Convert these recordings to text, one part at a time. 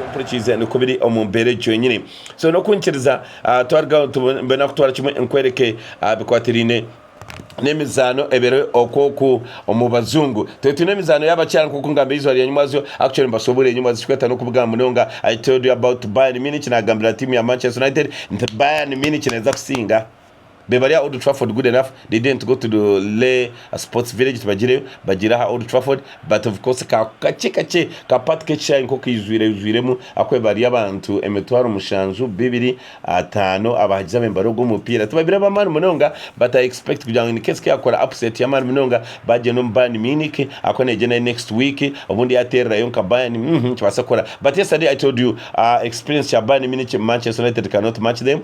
Mpurikiize nikwo biri omu mbeera egyo yonyini. So n'okunkiriza twaruga mbe nakutwara kimwe nkwereke aha bikwatiraine n'emizaano ebere okwo oku omu bazungu. Twe twine emizaano y'abakyara nk'oku ngamba eizooba rya nyimwazyo, actually mbasoboorora enyimwazyo kikweta n'okubugamba munonga. I told you about Bayern Munich, nagambira tiimu ya Manchester United nti Bayern Munich neeza kusinga. Be bari aha Old Trafford good enough they didn't go to the Le Sports Village tibagireyo bagiire aha Old Trafford but of course ka kakye kakye ka part k'ekishaayi nk'oku kaijwiremu ahakuba bari abantu emitwaro mushanju bibiri ataano abahagizi abembari ogu omupiira tibabire ab'amaani munonga but I expect kugira ngu in case kuyakora upset y'amaani munonga bagyenda omu Bayern Munich ahakuba negyendayo next week obundi yateererayo nka Bayern nikibaasa kukora but yesterday I told you experience ya Bayern Munich Manchester United cannot match them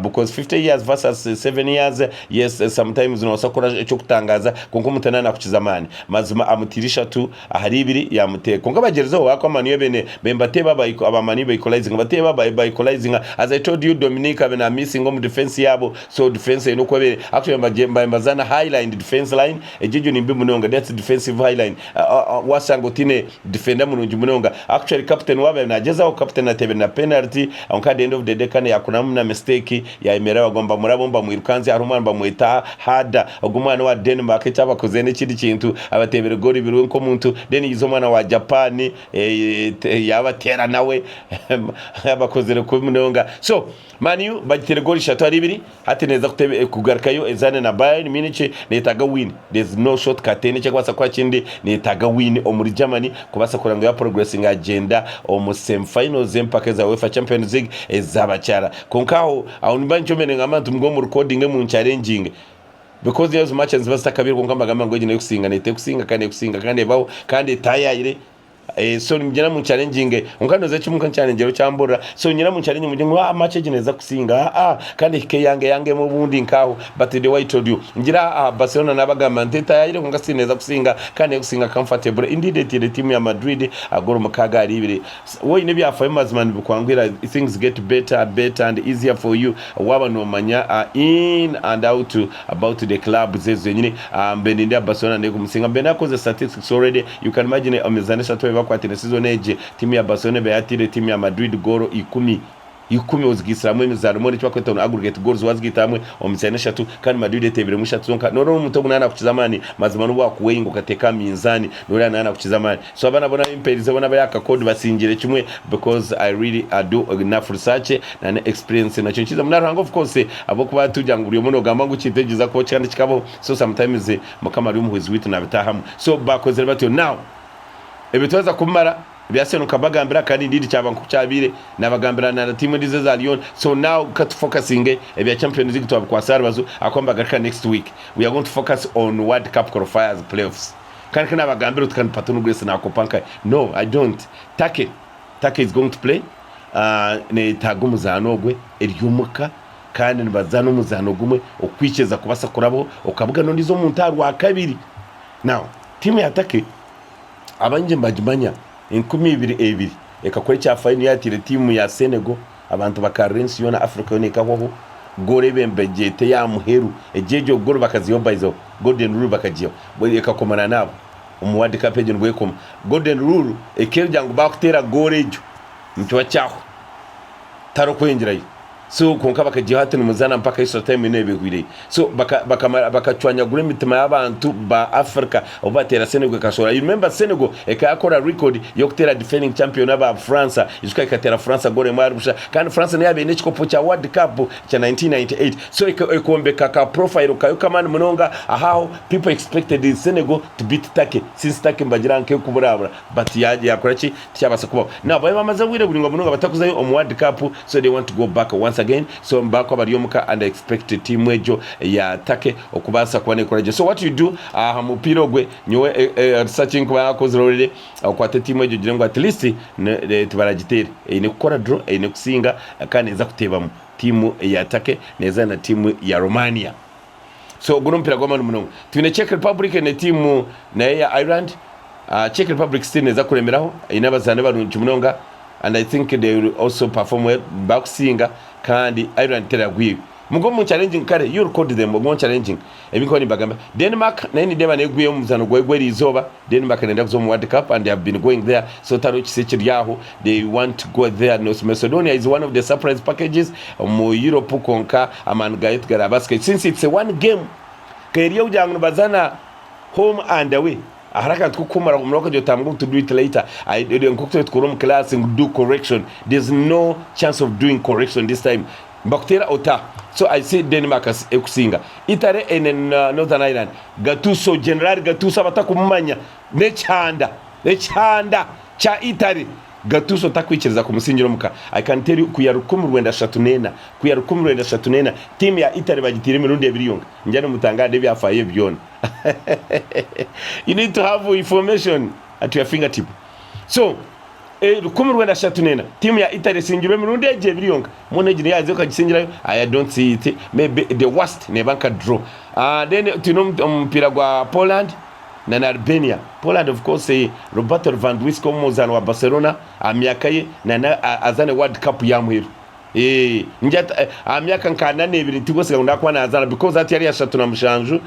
Because 50 years versus 7 years, yes sometimes nobaasa kukora eky'okutangaaza kwonka omuntu naaba nakukiza amaani. Mazima amutiire ishatu ahari ibiri yamuteera. Kwonka bagyerizeho ahakuba Man U bene bateeba aba Man U ba equalizinga bateeba ba equalizinga as I told you Dominic abe na missinga omu defence yaabo so defence eine oku ebeire actually nibazaana high line defence line egyo egyo nimbi munonga that's defensive high line washanga otiine Defender murungi munonga. Actually captain waabo yaabaire nagyezaho, captain ateebire na penalty kwonka at the end of the day kandi yakoramu na mistake yayemerera baguma nibamurabaho nibamwirukanzya hariho omwana nibamweta Harder ogwo omwana owa Denmark eki abakozire n'ekindi kintu abateebire goal ibiri we nk'omuntu then haija omwana wa Japan yabateera nawe abakozire kubi munonga so Man U bagiteire goal ishatu ahari ibiri Hati neeza kugarukayo ezaane na Bayern Munich, neyetaaga win. There's no shortcut teine eky'ekubaasa kukora kindi, neyetaaga win omuri Germany kubaasa kureba ngu yaprogressinga yagyenda omu semi finals z'empaka eza UEFA Champions League ez'abakyara. Kwonka aho, aho nimba nikyo mbaire ningamba nti mugume mu recordinge munchallenginge because ezo match niziba zitakabire kwonka mbagambira ngu egi n'ey'okusinga, neetekusinga kandi n'ekusinga kandi ebaho kandi etaayaayire. So nimugyenda munchallenginge kwonka noza kimwe nkanchallenginga okyamburira so niinyenda munchallenginge mugire ngu ah match egi neeza kusinga ah ah kandi ehike eyange eyangemu obundi nkaaho but the way I told you ngira aha Barcelona nabagamba nti etayayire kwonka still neeza kusinga kandi neekusinga comfortable indeed etiire tiimu ya Madrid goolo mukaaga ahari ibiri waaba oine ebyafaayo mazima nibikwanguhira things get better better and easier for you waaba noomanya in and out about the clubs ezo zenyini mbe nindeeba Barcelona nekumusinga mbe nakoze statistics already you can imagine emizaano eshatu ei bakwatine season egi tiimu ya Barcelona eba yatiire tiimu ya Madrid goolo ikumi ikumi ozigaitsire hamwe emizaano mbwenu eki barikweta ngu aggregate goals wazigaita hamwe omu mizaano eshatu kandi Madrid eteebiremu ishatu zonka noreeba omuntu ogu naaba nakukiza amaani mazima nobu wakuweyinga okateeka aha minzaani noreeba naaba nakukiza amaani So abaana boona abimperize boona abari aha kakodi basingire kimwe because I really do enough research na ne experience nakyo nikiza na Ruhanga of course ahabw'okuba tugira ngu buri omwe nogamba ngu ekintu eki kiza kubaho kandi kikabaho so sometimes Mukama ari omuhwezi waitu nabitahamu so bakozire batyo now ebyo twaza kubimara ebya Arsenal nkabagambira kandi indeed kyaba nkoku kyabaire nabagambira na team endiijo eza Lyon so now katu focusinge ebya Champions League twabikwasa aharubazu ahakuba nibagaruka next week we are going to focus on World Cup qualifiers playoffs. Kandi ku nabagambira oti kandi Patonu Grace nakopa nkahe? No, I don't. Turkey, Turkey is going to play uh, neyetaaga omuzaano ogwe eri omuka kandi nibazaana omuzaano gumwe okwikiza kubasa kurabaho okabugana ondiijo omuntu aha rwakabiri. Now, tiimu ya Turkey abaingi nibagimanya 2000 ekakora ekyafaayo niyo yaateire tiimu ya Senegal abantu bakarira ensi yoona Africa yoona ekahwaho goolo ebembe gyete eya muheru egyo egyo goolo bakazihaho by the way golden rule bakagihaho ekakomana naabo omu world cup egyo nibwo ekoma golden rule ekerugira ngu bakuteera goolo egyo nikiba kyahwa tihariho kweyongyerayo so kwonka bakagihaho hati nimuzaana mpaka extra time yoona eba ehwireyo so bakamara bakacwanyagura emitima y'abantu ba Africa obu bateera Senegal ekashohora you remember Senegal ekaba yakora record y'okuteera defending champion aba France ijuka ekateera France goal emwe ahari busha kandi France niyo yabaire n'ekikopo kya World Cup kya 1998 so ekombeka ka profile kayo k'amaani munonga ahaho people expected Senegal to beat Turkey since Turkey nibagira nk'ekuburabura but yakora ki tikyabaasa kubaho now babaire bamaze obwire buraingwa munonga batakuzayo omu World Cup so they want to go back once again so nibakuba bari omuka and I expect team egyo ya Turkey okubaasa kuba nekora gye so what you do aha mupiira ogwe nyowe research nkuba nakozire already okwate team egyo ogire ngu at least tibaragiteere eine kukora draw eine kusinga kandi neeza kuteebamu tiimu ya Turkey neeza na tiimu ya Romania so ogu n'omupiira gw'amaani munonga twine Czech Republic ne tiimu nayo ya Ireland Czech Republic still neeza kuremeraho eine abazaani barungi munonga and I think they will also perform well bakusinga kandi Ireland teragwire. Mugume munchallenginge kare you record them ogume onchallenginge ebi nkuba nimbagambira. Denmark nayo nindeeba nayo egwire omu muzaano gwayo gw'eriizooba. Denmark neyenda kuza omu World Cup and they have been going there so tihariho kisya ekiri aho they want to go there. North Macedonia is one of the surprise packages omu Europe kwonka amaani gaayo tigaraabaasike since it's a one game ka eri okugira ngu nibazaana home and away. Hariho akantu k'okuhumura omuri okagira oti I'm going to do it later nk'oku turi tukora omu class ngu do correction there's no chance of doing correction this time nibakuteera ota so I see Denmark ekusinga Italy eine Northern Ireland Gattuso General Gattuso abatakumumanya n'ekihanda ekihanda kya Italy Gattuso takwikiriza kumusingira omuka I can tell you kwiha 1934 kwiha 1934 tiimu ya Italy bagiteire emirundi ebiri yonka Ngyenda nimutangaara n'ebyafaayo ebi byona. You need to have information at your fingertip. So, 1934, tiimu ya Italy esingirwe emirundi egi ebiri yonka. Mbwenu egi niyo yaaza ekagisingirayo, I don't see it. Maybe the worst neeba nka draw. Then twine omupiira gwa Poland na na Albania. Poland of course, Roberto Lewandowski omuzaani wa Barcelona, aha myaka ye na azaane World Cup y'aha muheru. Eeh ngi ati aha myaka nka ana n'ebiri tinkwesiga ngu nakuba nazaara because hati ari 37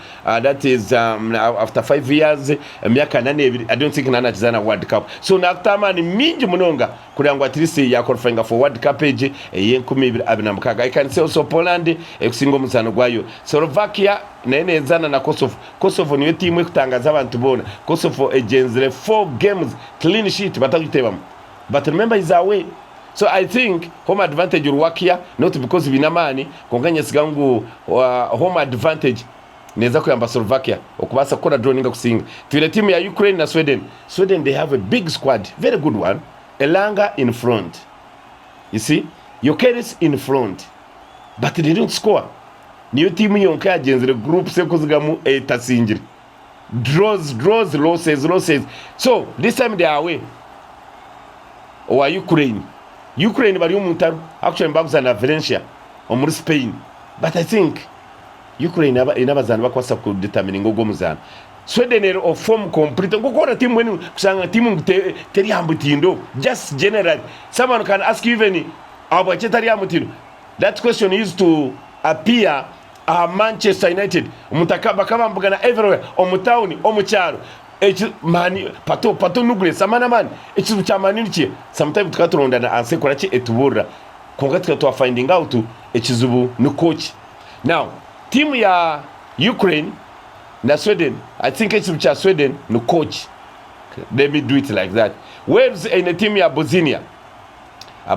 that is after 5 years emyaka ana n'ebiri I don't think naba nakizaana world cup so nakuta amaani mingi munonga kureba ngu at least ya qualifyinga for world cup egi ey'enkumi ibiri abiri na mukaaga. I can say also Poland ekusinga omuzaano gwayo. Slovakia nayo nezaana na Kosovo. Kosovo niyo tiimu ekutangaza abantu boona. Kosovo egyenzire 4 games clean sheet batakugiteebamu but remember is away. So I think home advantage will work here not because biine amaani kwonka nyesiga ngu home advantage neeza kuyamba Slovakia okubaasa kukora draw ninga kusinga. Twine tiimu ya Ukraine na Sweden. Sweden they have a big squad, very good one. Elanga in front. You see? Jokeris in front. But they don't score. Niyo tiimu yonka yagyenzire groups ekuzigamu etasingire. Draws, draws, losses, losses. So this time they are away. Owa Ukraine. Ukraine bari omu ntaro. Actually nibaguza na Valencia omuri Spain. But I think Ukraine eine abazaani bakubaasa ku determininga ogwo omuzaano. Sweden eri off form complete. Nk'oku orikureeba tiimu mbwenu kushanga tiimu ngu teri aha mutindo. Just generally. Someone can ask you even ahabwaki etari aha mutindo. That question used to appear aha Manchester United omuntu bakaba bamubugana everywhere omu town omu kyaro eki man pato pato nugure amani amani ekizibu kya man nikiha sometime tukaba turonda na answer ekora ki etuburira kwonka tukaba twa finding out ekizibu ni coach now team ya Ukraine na Sweden I think ekizibu kya Sweden ni coach let me do it like that Wales eine team ya Bosnia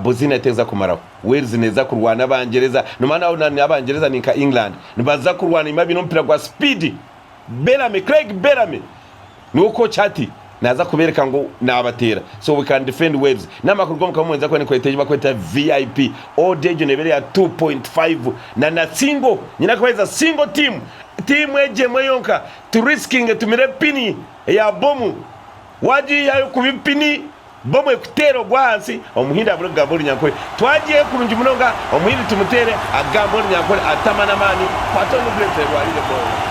Bosnia teza kumaraho. Wales neza kurwana Abangyereza. Nomanya naabo ni Abangyereza ni nka England. Nibaza kurwana enyima baine omupiira gwa sipiidi. Bellamy, Craig Bellamy niwe coach hati. Naza kubereka ngu nabateera. So we can defend Wales. N'amakuru g'omuka mwenza kuba nikweta ei bakweta VIP. Odd egyo neeba eri ya 2.5 na na single. Nyine kubaheereza single team. Tiimu egyo emwe yonka. Tu riskinge tumire pini eya bomu. Wagiihayo kubi pini. Bomu ekuteera ogwa ahansi, Omuhindi abure kugamba Orunyankore. Twagiyeyo kurungi munonga, Omuhindi tumuteere agambe Orunyankore atama n'amaani, Pato Nugure terwarire bomu.